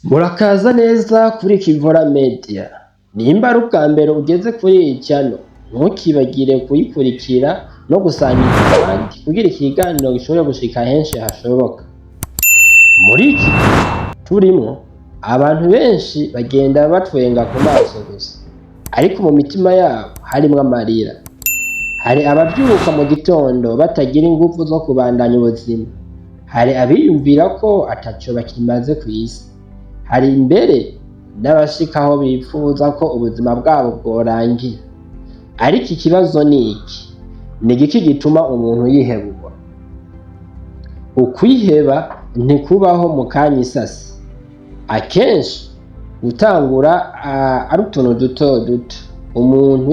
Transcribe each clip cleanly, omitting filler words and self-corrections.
Murakaza neza kuri Kivora Media. Nimba ari ubwa mbere ugeze kuri iyi channel, ntukibagire kuyikurikira no gusangiza abandi kugira ikiganiro gishobore gushika henshi hashoboka. Muri iki gihe turimwo, abantu benshi bagenda batwenga ku maso gusa, ariko mu mitima yabo harimwo amarira. Hari abavyuka mu gitondo batagira inguvu zo kubandanya ubuzima. Hari abiyumvira ko ataco bakimaze kw'isi. Hari mbere n'abashika aho bipfuza ko ubuzima bwabo bworangira. Ariko ikibazo ni iki: ni igiki gituma umuntu yihebura? Ukwiheba ntikubaho mu kanya isasi. Akenshi gutangura ari utuntu duto duto umuntu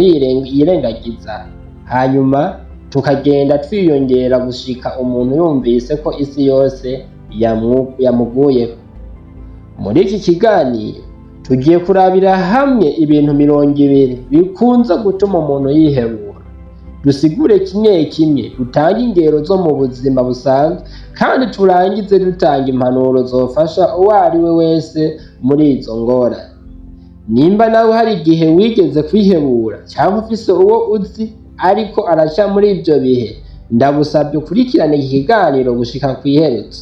yirengagiza, hanyuma tukagenda twiyongera gushika umuntu yumvise ko isi yose yamuguyeko. Muri iki kiganiro tugiye kurabira hamwe ibintu 20 bikunze gutuma umuntu yihebura. Dusigure kimwe kimwe, dutange ingero zo mu buzima busanzwe, kandi turangize dutanga impanuro zofasha uwo ari we wese muri izo ngorane. Nimba nawe hari igihe wigeze kwihebura cyangwa ufise uwo uzi ariko araca muri ivyo bihe, ndagusabye ukurikirane iki kiganiro gushika kw'iherezo.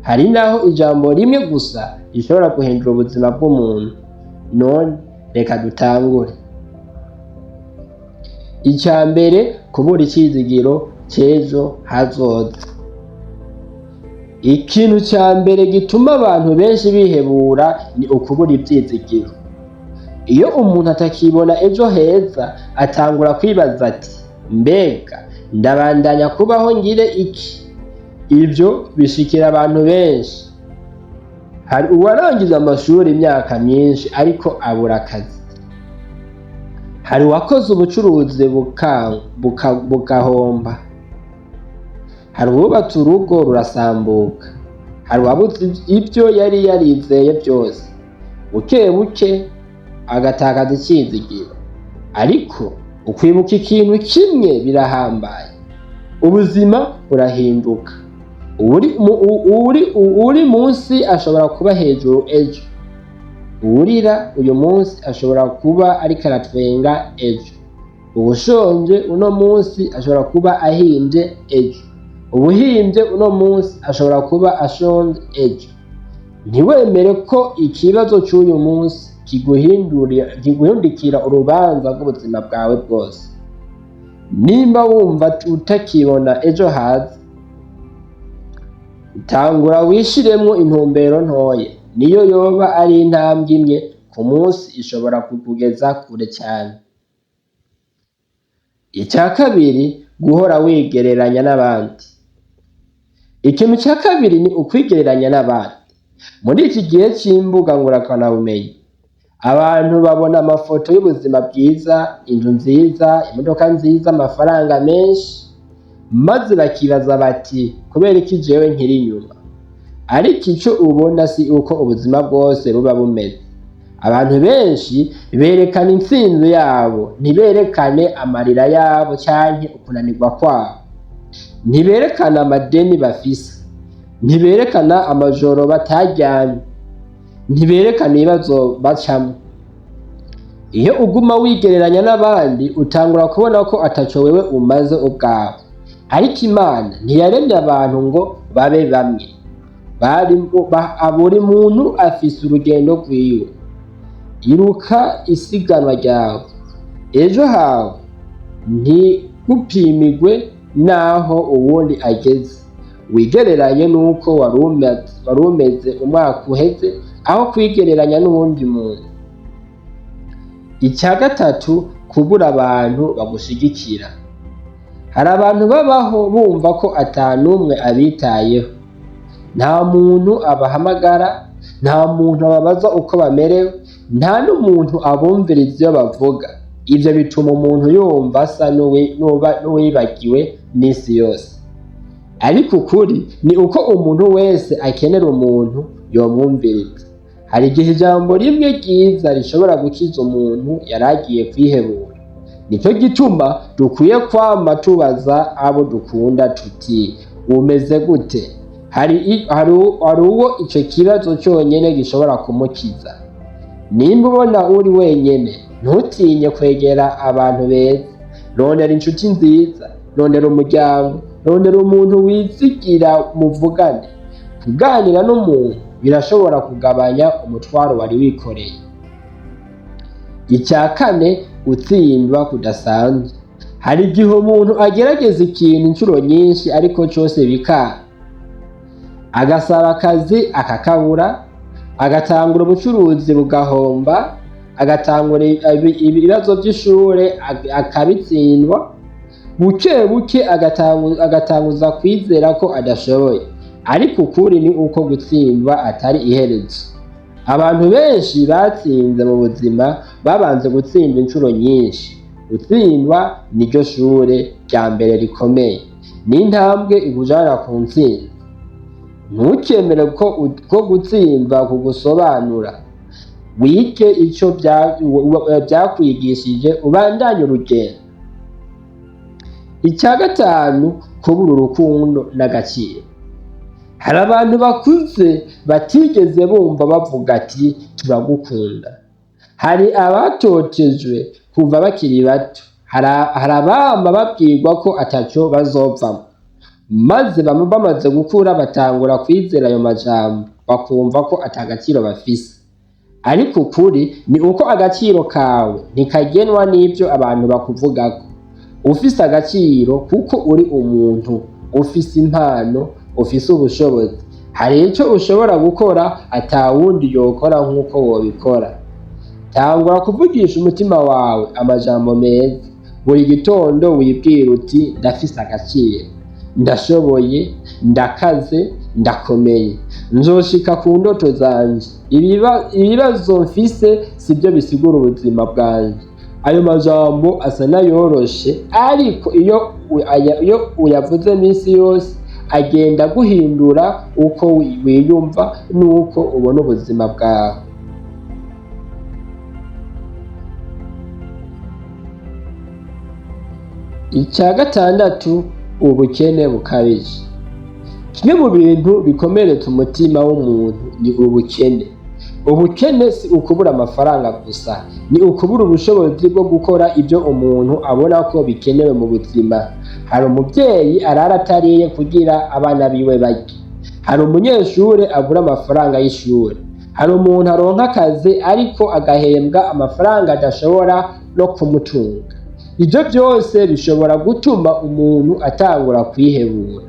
Hari naho ijambo rimwe gusa rishobora guhindura ubuzima bw'umuntu. None reka dutangure. Icya mbere, kubura icizigiro c'ejo hazoza. Ikintu ca mbere gituma abantu benshi bihebura ni ukubura ivyizigiro. Iyo umuntu atakibona ejo heza, atangura kwibaza ati: "Mbega ndabandanya kubaho ngire iki?" Ivyo bishikira abantu benshi. Hari uwarangije amashuri imyaka myinshi ariko abura akazi. Hari uwakoze ubucuruzi bugahomba. Hari uwubatse urugo rurasambuka. Hari uwabuze ibyo yari yarizeye byose. Buke buke agatakaza icyizigiro. Ariko ukwibuka ikintu kimwe birahambaye: ubuzima burahinduka. Uri munsi ashobora kuba hejuru ejo. Uwurira uyu munsi ashobora kuba ariko aratwenga ejo. Uwushonje uno munsi ashobora kuba ahimbye ejo. Uwuhimbye uno munsi ashobora kuba ashonje ejo. Ntiwemere ko ikibazo c'uyu munsi kiguhindukira urubanza rw'ubuzima bwawe bwose. Nimba wumva utakibona ejo haza, tangura wishiremwo intumbero ntoya. Niyo yoba ari intambwe imwe ku munsi, ishobora kukugeza kure cyane. Icya kabiri, guhora wigereranya n'abandi. Ikintu cya kabiri ni ukwigereranya n'abandi. Muri iki gihe c'imbuga ngurukanabumenyi, abantu babona amafoto y'ubuzima bwiza, inzu nziza, imodoka nziza, amafaranga menshi, maze bakibaza bati: "Kubera iki jewe nkiri inyuma?" Ariko ico ubona si uko ubuzima bwose buba bumeze. Abantu benshi berekana intsinzi yabo, ntiberekane amarira yabo canke ukunanirwa kwabo. Ntiberekana amadeni bafise, ntiberekana amajoro bataryamye, ntiberekana ibibazo bacamwo. Iyo uguma wigereranya n'abandi, utangura kubona ko ataco wewe umaze ubwawe. Ariko Imana ntiyaremye abantu ngo babe bamwe. Buri muntu afise urugendo rwiwe. Iruka isiganwa ryawe. Ejo hawe ntigupimirwe n'aho uwundi ageze. Wigereranye n'uko wari umeze umwaka uheze aho kwigereranya n'uwundi muntu. Icya gatatu, kubura abantu bagushigikira. Hari abantu babaho bumva ko ata n'umwe abitayeho. Nta muntu abahamagara, nta muntu ababaza uko bamerewe, nta n'umuntu abumviriza iyo bavuga. Ivyo bituma umuntu yumva asa n'uwibagiwe n'isi yose. Ariko ukuri ni uko umuntu wese akenera umuntu yomwumviriza. Hari igihe ijambo rimwe ryiza rishobora gukiza umuntu yari agiye kwihebura. Nicyo gituma dukwiye kwama tubaza abo dukunda tuti: "Umeze gute?" Hari uwo ico kibazo conyene gishobora kumukiza. Nimba ubona uri wenyene, ntutinye kwegera abantu beza. Rondera inshuti nziza, rondera umuryango, rondera umuntu wizigira muvugane. Kuganira n'umuntu birashobora kugabanya umutwaro wari wikoreye. Icya kane, gutsindwa kudasanzwe. Hari igihe umuntu agerageza ikintu inshuro nyinshi ariko cose bikanga. Agasaba akazi akakabura, agatangura ubucuruzi bugahomba, agatangura ibibazo vy'ishure akabitsindwa, buke buke agatanguza kwizera ko adashoboye. Ariko ukuri ni uko gutsindwa atari iherezo. Abantu benshi batsinze mu buzima babanze gutsindwa inshuro nyinshi. Gutsindwa niryo shure rya mbere rikomeye, ni intambwe ikujana ku ntsinzi. Ntukemere ko gutsindwa kugusobanura. Wige ico vyakwigishije, ubandanye urugendo. Icya gatanu, kubura urukundo n'agaciro. Hari abantu bakuze batigeze bumva bavuga ati turagukunda. Hari abatotejwe kuva bakiri bato. Hari abama babwirwa ko ataco bazovamwo, maze bamwe bamaze gukura batangura kwizera ayo majambo, bakumva ko atagaciro bafise. Ariko ukuri ni uko agaciro kawe ntikagenwa n'ivyo abantu bakuvugako. Ufise agaciro kuko uri umuntu, ufise impano, ufise ubushobozi. Hari ico ushobora gukora atawundi yokora nk'uko wobikora. Tangura kuvugisha umutima wawe amajambo meza. Buri gitondo wibwira uti ndafise agaciro, ndashoboye, ndakaze, ndakomeye, nzoshika ku ndoto zanje. Ibibazo mfise sivyo bisigura ubuzima bwanje. Ayo majambo asa n'ayoroshe, ariko iyo uyavuze minsi yose agenda guhindura uko wiyumva n'uko ubona ubuzima bwawe. Icya gatandatu, ubukene bukabije. Kimwe mu bintu bikomeretsa umutima w'umuntu ni ubukene. Ubukene si ukubura amafaranga gusa, ni ukubura ubushobozi bwo gukora ibyo umuntu abona ko bikenewe mu buzima. Hari umuvyeyi arara atariye kugira abana biwe barye. Hari umunyeshure abura amafaranga y'ishure. Hari umuntu aronka akazi ariko agahembwa amafaranga adashobora no kumutunga. Ivyo vyose bishobora gutuma umuntu atangura kwihebura.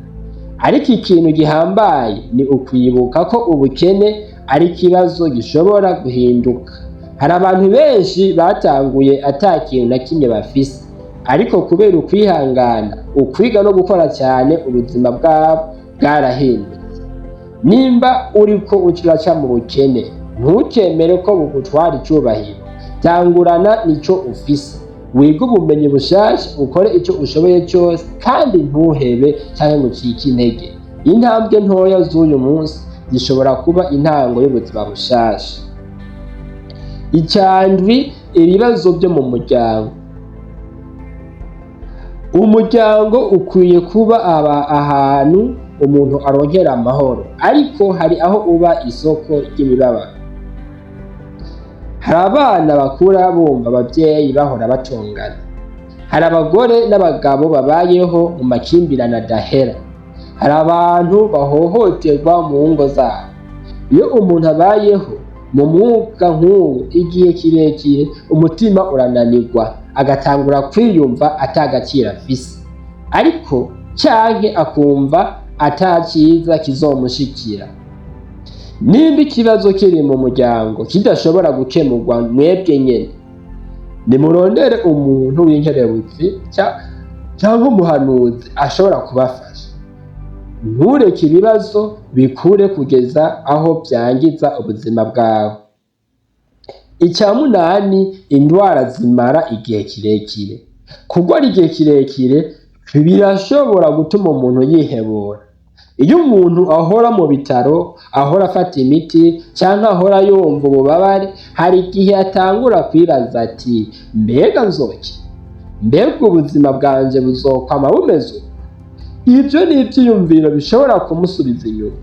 Ariko ikintu gihambaye ni ukwibuka ko ubukene ari ikibazo gishobora guhinduka. Hari abantu benshi batanguye ata kintu na kimwe bafise, ariko kubera ukwihangana, ukwiga no gukora cyane, ubuzima bwabo bwarahindutse. Nimba uriko uraca mu bukene, ntukemere ko bugutwara icubahiro. Tangurana nico ufise, wige ubumenyi bushasha, ukore ico ushoboye cyose, kandi ntuhebe canke ngo ucike intege. Intambwe ntoya z'uyu munsi zishobora kuba intango y'ubuzima bushasha. Icandwi, ibibazo byo mu muryango. Umuryango ukwiye kuba aba ahantu umuntu aronkera amahoro, ariko hari aho uba isoko ry'imibabaro. Hari abana bakura bumva abavyeyi bahora batongana. Hari abagore n'abagabo babayeho mu makimbirane adahera. Hari abantu bahohoterwa mu ngo zabo. Iyo umuntu abayeho mu mwuka nk'uwo igihe kirekire, umutima urananirwa, agatangura kwiyumva atagaciro afise, ariko canke akumva ata ciza kizomushikira. Nimba ikibazo kiri mu muryango kidashobora gukemurwa mwebwe nyene, nimurondere umuntu w'inkerebutsi canke umuhanuzi ashobora kubafasha. Ntureke ibibazo bikure kugeza aho vyangiza ubuzima bwawe. Icya munani, indwara zimara igihe kirekire. Kurwara igihe kirekire birashobora gutuma umuntu yihebura. Iyo umuntu ahora mu bitaro, ahora afata imiti canke ahora yumva ububabare, hari igihe atangura kwibaza ati mbega nzokira? Mbega ubuzima bwanje buzokwama bumeze uku? Ivyo ni ivyiyumviro bishobora kumusubiza inyuma.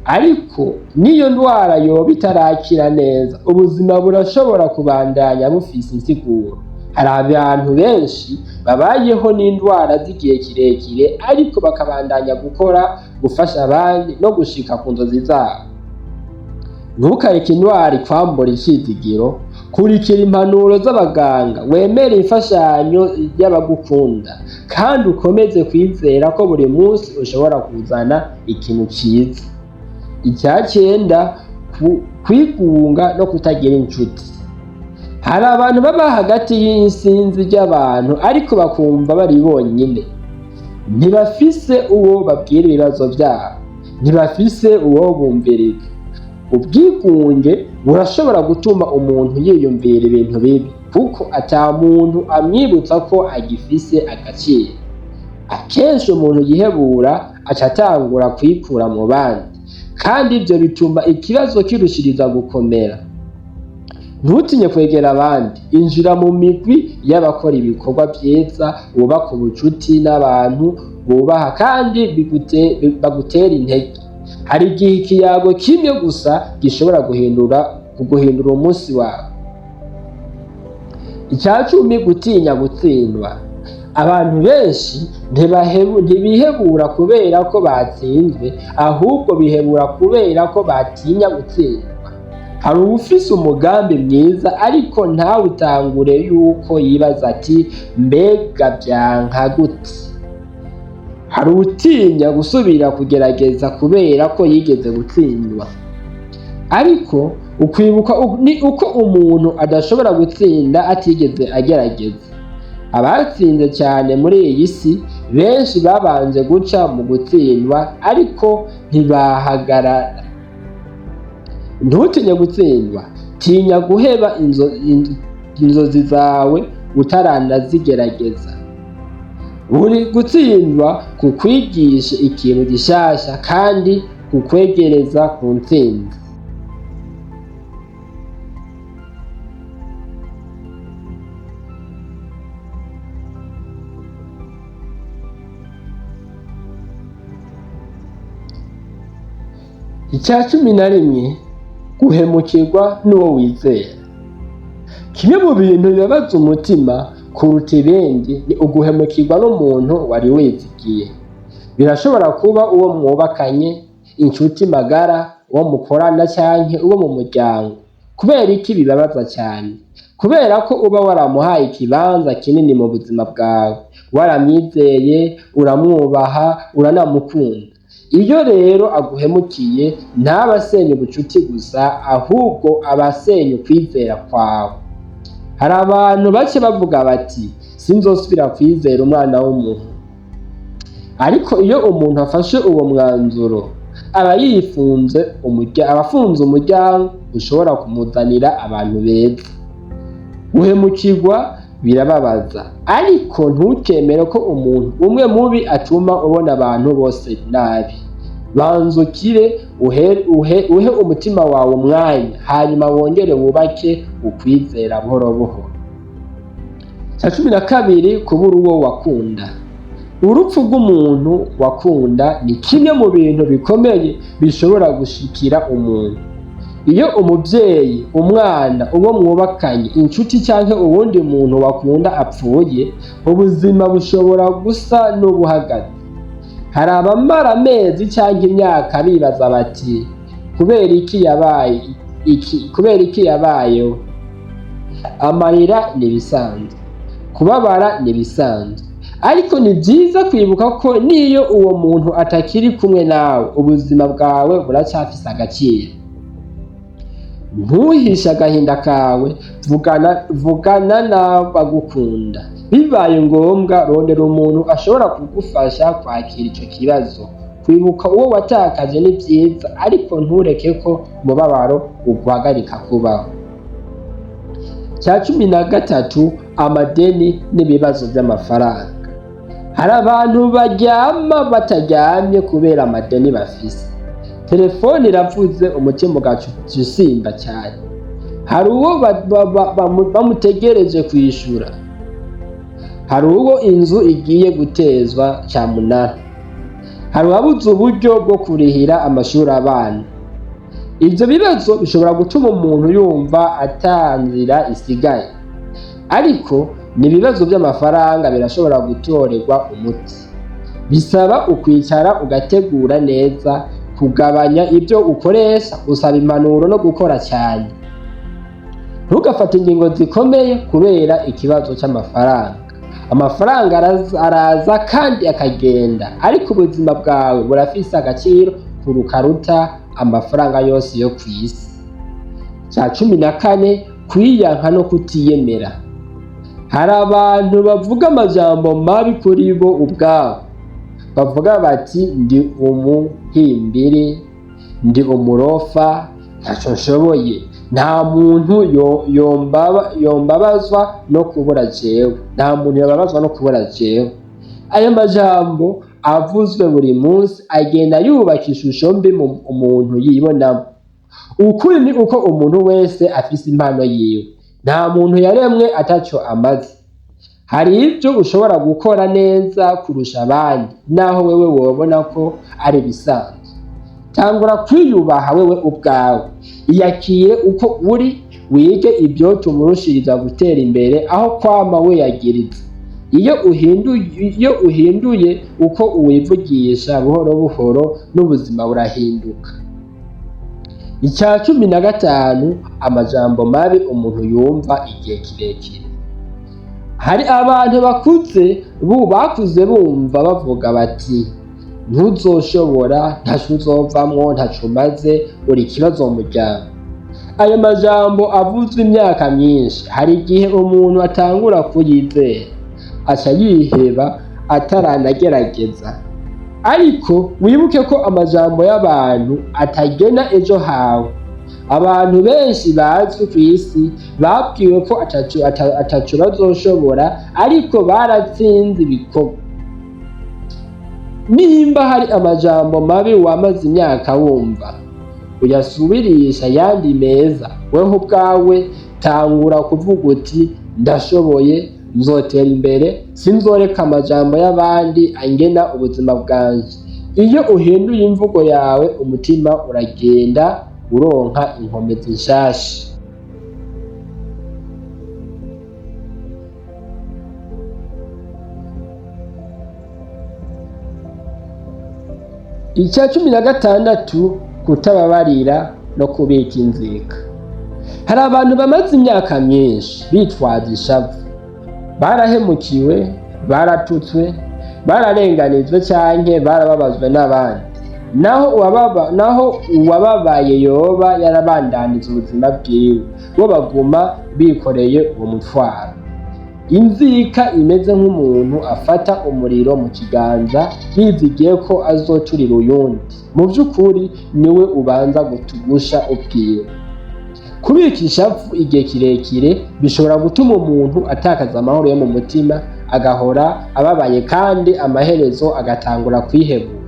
Ariko n'iyo ndwara yoba itarakira neza, ubuzima burashobora kubandanya bufise insiguro. Hari abantu benshi babayeho n'indwara z'igihe kirekire, ariko bakabandanya gukora, gufasha abandi no gushika ku nzozi zabo. Ntukareke indwara ikwambura icizigiro. Kurikira impanuro z'abaganga, wemere imfashanyo y'abagukunda, kandi ukomeze kwizera ko buri munsi ushobora kuzana ikintu ciza. Icya cenda, kwigunga no kutagira inshuti. Hari abantu baba hagati y'isinzi ry'abantu, ariko bakumva bari bonyine. Ntibafise uwo babwira ibibazo vyabo, ntibafise uwo bumviriza. Ubwigunge burashobora gutuma umuntu yiyumvira ibintu bibi, kuko ata muntu amwibutsa ko agifise agaciro. Akenshi umuntu yihebura aca atangura kwikura mu bandi, kandi ivyo bituma ikibazo kirushiriza gukomera. Ntutinye kwegera abandi, injira mu migwi y'abakora ibikorwa vyiza, wubaka ubucuti n'abantu bubaha kandi bagutera intege. Hari igihe ikiyago kimwe gusa gishobora kuguhindura umunsi wawe. Icya 10, gutinya gutsindwa. Abantu benshi ntibihebura kubera ko batsinzwe, ahubwo bihebura kubera ko batinya gutsindwa. Hari uwufise umugambi mwiza, ariko ntawutangure yuko yibaza ati: "Mbega vyanka gute?" Hari uwutinya gusubira kugerageza kubera ko yigeze gutsindwa. Ariko ukwibuka ni uko umuntu adashobora gutsinda atigeze agerageza. Abatsinze cyane muri iyi si benshi babanje guca mu gutsindwa, ariko ntibahagarara. Ntutinye gutsindwa, tinya guheba inzozi zawe utaranazigerageza. Buri gutsindwa kukwigisha ikintu gishasha kandi kukwegereza ku ntsinzi. Icya 11, guhemukirwa n'uwo wizera. Kimwe mu bintu bibabaza umutima kuruta ibindi ni uguhemukirwa n'umuntu wari wizigiye. Birashobora kuba uwo mwubakanye, inshuti magara, uwo mukorana canke uwo mu muryango. Kubera iki bibabaza cyane? Kubera ko uba waramuhaye ikibanza kinini mu buzima bwawe, waramwizeye, uramwubaha, uranamukunda. Iyo rero aguhemukiye, ntaba asenya ubucuti gusa, ahubwo aba asenya ukwizera kwawe. Hari abantu bake bavuga bati: "Sinzosubira kwizera umwana w'umuntu." Ariko iyo umuntu afashe uwo mwanzuro, aba yifunze aba afunze umuryango ushobora kumuzanira abantu beza. Guhemukirwa birababaza, ariko ntukemere ko umuntu umwe mubi atuma ubona abantu bose nabi. Banza ukire, uhe umutima wawe umwanya, hanyuma wongere wubake ukwizera buhoro buhoro. Cya 12, kubura uwo wakunda. Urupfu rw'umuntu wakunda ni kimwe mu bintu bikomeye bishobora gushikira umuntu. Iyo umubyeyi, umwana, uwo mwubakanye, inshuti cyangwa uwundi muntu wakunda apfuye, ubuzima bushobora gusa n'ubuhagaze. Hari abamara amezi cyangwa imyaka bibaza bati: "Kubera iki yabaye iki? Kubera iki yabayeho?" Amarira ni ibisanzwe, kubabara ni ibisanzwe, ariko ni byiza kwibuka ko niyo uwo muntu atakiri kumwe nawe, ubuzima bwawe buracyafise agaciro. Ntuhishe agahinda kawe, vugana n'abagukunda. Bibaye ngombwa, rondera umuntu ashobora kugufasha kwakira ico kibazo. Kwibuka uwo watakaje ni byiza, ariko ntureke ko umubabaro uguhagarika kubaho. Cya 13, amadeni n'ibibazo by'amafaranga. Hari abantu baryama bataryamye kubera amadeni bafise. Telefone iravuze, umutima ugaca usimba cyane. Hari uwo bamutegereje kwishura, hari uwo inzu igiye gutezwa cyamunara. Hari uwabuze uburyo bwo kurihira amashuri abana. Ivyo bibazo bishobora gutuma umuntu yumva ata nzira isigaye, ariko n'ibibazo vy'amafaranga birashobora gutorerwa umuti. Bisaba ukwicara ugategura neza, kugabanya ivyo ukoresha, gusaba impanuro no gukora cyane. Ntugafate ingingo zikomeye kubera ikibazo c'amafaranga. Amafaranga araza kandi akagenda, ariko ubuzima bwawe burafise agaciro karuta amafaranga yose yo kw'isi. Ca 14, kwiyanka no kutiyemera. Hari abantu bavuga amajambo mabi kuri bo ubwabo, bavuga bati: "Ndi umuhimbiri, ndi umurofa, ntaco nshoboye, nta muntu yombabazwa no kubura jewe, nta muntu yobabazwa no kubura jewe." Ayo majambo avuzwe buri munsi agenda yubaka ishusho mbi mu umuntu yibonamo. Ukuri ni uko umuntu wese afise impano yiwe, nta muntu yaremwe ataco amaze. Hari ivyo ushobora gukora neza kurusha abandi, naho wewe wobona ko ari ibisanzwe. Tangura kwiyubaha wewe ubwawe, iyakire uko uri, wige ivyotuma urushiriza gutera imbere aho kwama wiyagiriza. Iyo uhinduye uko uwivugisha buhoro buhoro, n'ubuzima burahinduka. Icya 15, amajambo mabi umuntu yumva igihe kirekire. Hari abantu bakuze bakuze bumva bavuga bati: "Ntuzoshobora, ntaco uzovamwo, ntaco umaze, uri ikibazo mu muryango." Ayo majambo avuzwe imyaka myinshi, hari igihe umuntu atangura kuyizera, aca yiheba ataranagerageza. Ariko wibuke ko amajambo y'abantu atagena ejo hawe. Abantu benshi bazwi kw'isi babwiwe ko ataco bazoshobora, ariko baratsinze ibikorwa. Nimba hari amajambo mabi wamaze imyaka wumva, uyasubirisha ayandi meza. Weho ubwawe tangura kuvuga uti: "Ndashoboye, nzotera imbere, sinzoreka amajambo y'abandi angena ubuzima bwanje." Iyo uhinduye imvugo yawe, umutima uragenda uronka inkomezi nshasha. Icya 16, kutababarira no kubika inzika. Hari abantu bamaze imyaka myinshi bitwaza ishavu. Barahemukiwe, baratutswe, bararenganijwe canke barababajwe n'abandi. Naho uwababaye yoba yarabandanije ubuzima bwiwe, bo baguma bikoreye uwo mutwaro. Inzika imeze nk'umuntu afata umuriro mu kiganza yizigiye ko azoturira uyundi. Mu vy'ukuri niwe ubanza gusha ubwiwe. Kubika ishavu igihe kirekire bishobora gutuma umuntu atakaza amahoro yo mu mutima, agahora ababaye kandi amaherezo agatangura kwihebura.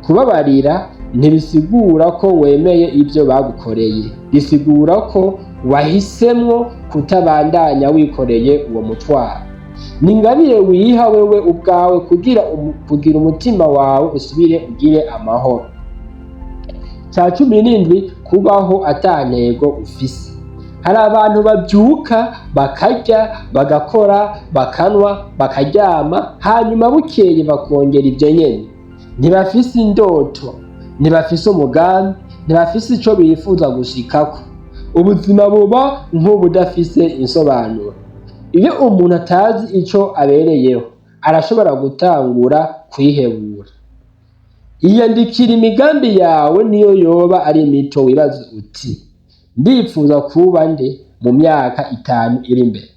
Kubabarira ntibisigura ko wemeye ivyo bagukoreye, bisigura ko wahisemwo kutabandanya wikoreye uwo mutwaro. Ni ingabire wiha wewe ubwawe kugira umutima wawe usubire ugire amahoro. Ca 17, kubaho ata ntego ufise. Hari abantu bavyuka, bakarya, bagakora, bakanwa, bakaryama, hanyuma bukeye bakongera ivyo nyene. Ntibafise indoto, ntibafise umugambi, ntibafise ico bifuza gushikako. Ubuzima buba nk'ubudafise insobanuro. Iyo umuntu atazi ico abereyeho, arashobora gutangura kwihebura. Iyandikira imigambi yawe, niyo yoba ari mito. Wibaze uti: "Ndipfuza kuba nde mu myaka 5 iri imbere?"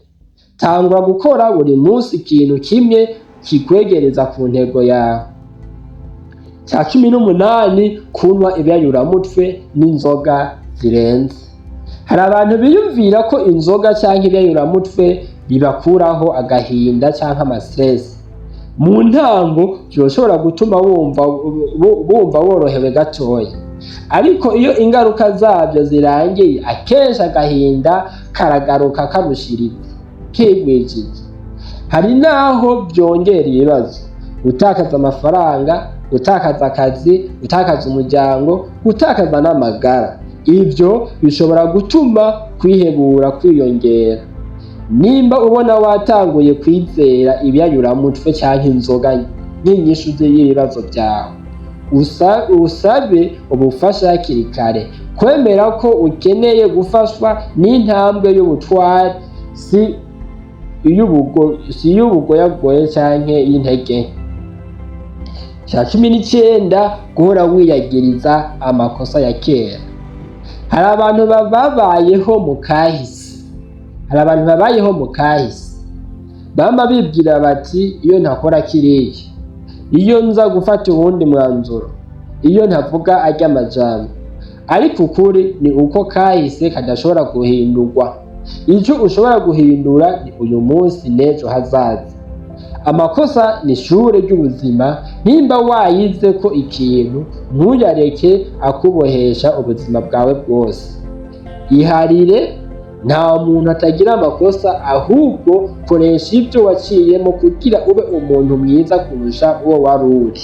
Tangura gukora buri munsi ikintu kimwe kikwegereza ku ntego yawe. Cya 18, kunywa ibiyayuramutwe n'inzoga zirenze. Hari abantu biyumvira ko inzoga canke ibiyayuramutwe bibakuraho agahinda canke ama stress. Mu ntango vyoshobora gutuma bumva worohewe gatoya, ariko iyo ingaruka zavyo zirangiye, akenshi agahinda karagaruka karushiriza, kigwijije. Hari naho vyongera ibibazo, gutakaza amafaranga. Gutakaza akazi, gutakaza umuryango, gutakaza n'amagara, ivyo bishobora gutuma kwihebura kwiyongera. Nimba ubona watanguye kwizera ibiyayuramutwe canke inzoga nk'inyishu y'ibibazo vyawe, usabe ubufasha hakiri kare. Kwemera ko ukeneye gufashwa n'intambwe y'ubutwari, si iy'ubugoyagoye canke y'intege nke. Ica 19, guhora wiyagiriza amakosa ya kera. Hari abantu babayeho mu kahise, hari abantu babayeho mu kahise bama bibwira bati: "Iyo ntakora kiriya, iyo nza gufata uwundi mwanzuro, iyo ntavuga arya amajambo." Ariko ukuri ni uko kahise kadashobora guhindurwa. Ico ushobora guhindura ni uyu munsi n'ejo hazaza. Amakosa ni ishure ry'ubuzima. Nimba wayize ko ikintu, ntuyareke akubohesha ubuzima bwawe bwose. Iharire, nta muntu atagira amakosa. Ahubwo koresha ibyo waciyemo kugira ube umuntu mwiza kurusha uwo wari uri.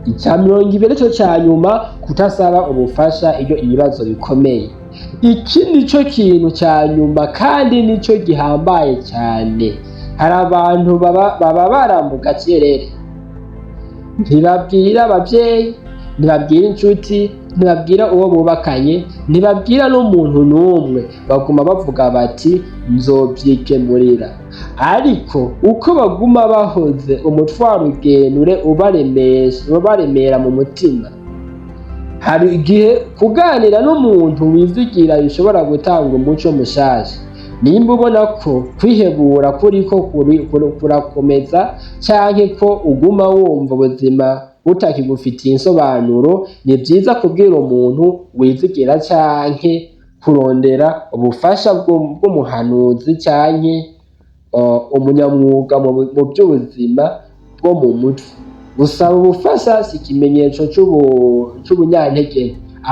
Ica 20 cyo ca nyuma, kutasaba ubufasha iyo ibibazo bikomeye. Iki nico kintu ca nyuma kandi nico gihambaye cyane. Hari abantu bababara mu gacerere, ntibabwira abavyeyi, ntibabwira inshuti, ntibabwira uwo bubakanye, ntibabwira n'umuntu n'umwe. Baguma bavuga bati: "Nzovyikemurira." Ariko uko baguma bahoze, umutwaro ugenda ubaremera mu mutima. Hari igihe kuganira n'umuntu wizigira bishobora gutanga umuco mushasha. Nimba ubona ko kwihebura kuriko kurakomeza canke ko uguma wumva ubuzima butakigufitiye insobanuro, ni vyiza kubwira umuntu wizigira canke kurondera ubufasha bw'umuhanuzi canke umunyamwuga mu by'ubuzima bwo mu mutwe. Gusaba ubufasha si ikimenyetso c'ubunyantege,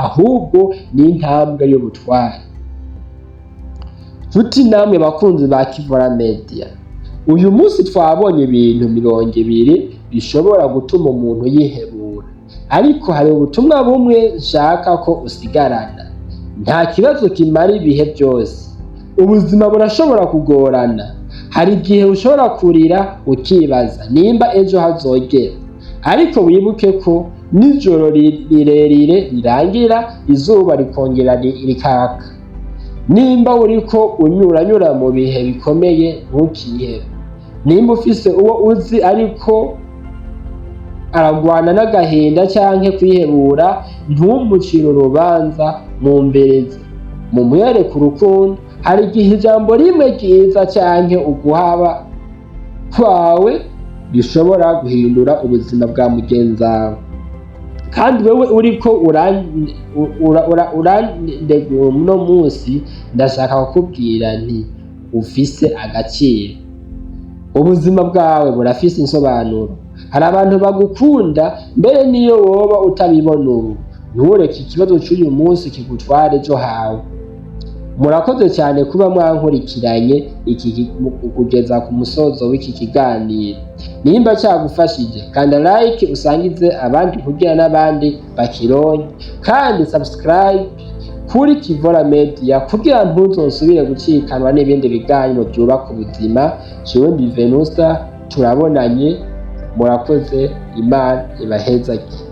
ahubwo ni intambwe y'ubutwari. Nshuti namwe bakunzi ba Kivora Media, uyu munsi twabonye ibintu 20 bishobora gutuma umuntu yihebura. Ariko hari ubutumwa bumwe nshaka ko usigarana: nta kibazo kimara ibihe byose. Ubuzima burashobora kugorana. Hari igihe ushobora kurira ukibaza nimba ejo hazogera. Ariko wibuke ko nijoro rirerire rirangira, izuba rikongera rikaka. Nimba uriko unyuranyura mu bihe bikomeye, ntukihebe. Nimba ufise uwo uzi ariko aragwana n'agahinda canke kwihebura, ntumucire urubanza, mwumvirize, mumwereke urukundo. Hari igihe ijambo rimwe ryiza canke uguhaba kwawe bishobora guhindura ubuzima bwa mugenzi wawe. Kandi wewe uriko urandegura uno munsi, ndashaka kukubwira nti: ufise agaciro, ubuzima bwawe burafise insobanuro, hari abantu bagukunda mbere niyo woba utabibona ubu. Ntureke ikibazo c'uyu munsi kigutwara ejo hawe. Murakoze cyane kuba mwankurikiranye kugeza ku musozo w'iki kiganiro. Nimba cyagufashije, kanda like, usangize abandi kugira n'abandi bakironke, kandi subscribe kuri Kivora Media kugira ntuzosubire gucikanwa n'ibindi biganiro byubaka ubuzima. Jewe ndi Venusta, turabonanye. Murakoze, Imana ibahezagire.